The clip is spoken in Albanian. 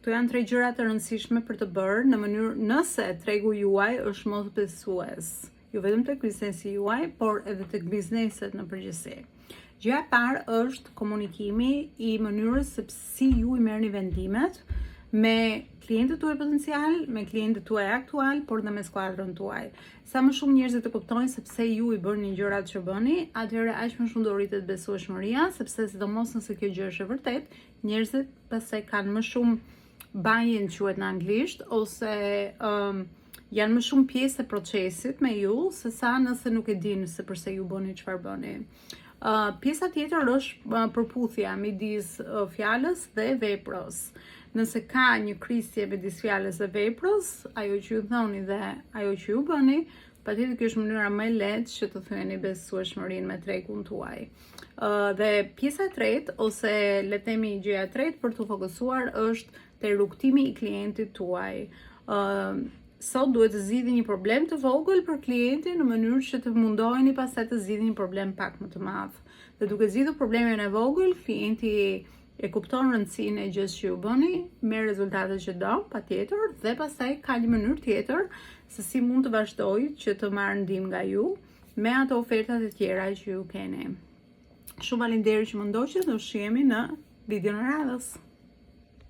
Këto janë tre gjëra të rëndësishme për të bërë në mënyrë nëse tregu juaj është mosbesues, jo vetëm tek biznesi juaj, por edhe tek bizneset në përgjithësi. Gjëja e parë është komunikimi i mënyrës se si ju i merrni vendimet me klientët tuaj potencial, me klientët tuaj aktual, por dhe me skuadrën tuaj. Sa më shumë njerëzit të kuptojnë se pse ju i bëni gjërat që bëni, atëherë aq më shumë do rritet besueshmëria, sepse sidomos nëse kjo gjë është e vërtetë, njerëzit pastaj kanë më shumë buy-in quhet në anglisht ose janë më shumë pjesë e procesit me ju se sa nëse nuk e dinë se përse ju bëni çfarë bëni. Pjesa tjetër është përputhja midis fjalës dhe veprës. Nëse ka një krisje midis fjalës dhe veprës, ajo që ju thoni dhe ajo që ju bëni, patjetër kjo është mënyra më e lehtë që të thyeni besueshmërinë me tregun tuaj. Dhe pjesa e tretë ose le të themi gjëja e tretë për t'u fokusuar është te rrugëtimi i klientit tuaj. Sot duhet të zgjidhni një problem të vogël për klientin në mënyrë që të mundoheni pastaj të zgjidhni një problem pak më të madh. Dhe duke zgjidhur problemin e vogël, klienti e kupton rëndësinë e gjësë që ju bëni, me rezultatet që do, patjetër, dhe pastaj ka një mënyrë tjetër se si mund të vazhdojë që të marrë ndihmë nga ju me ato ofertat e tjera që ju keni. Shumë faleminderit që më ndoqët, do shihemi në videon e radhës.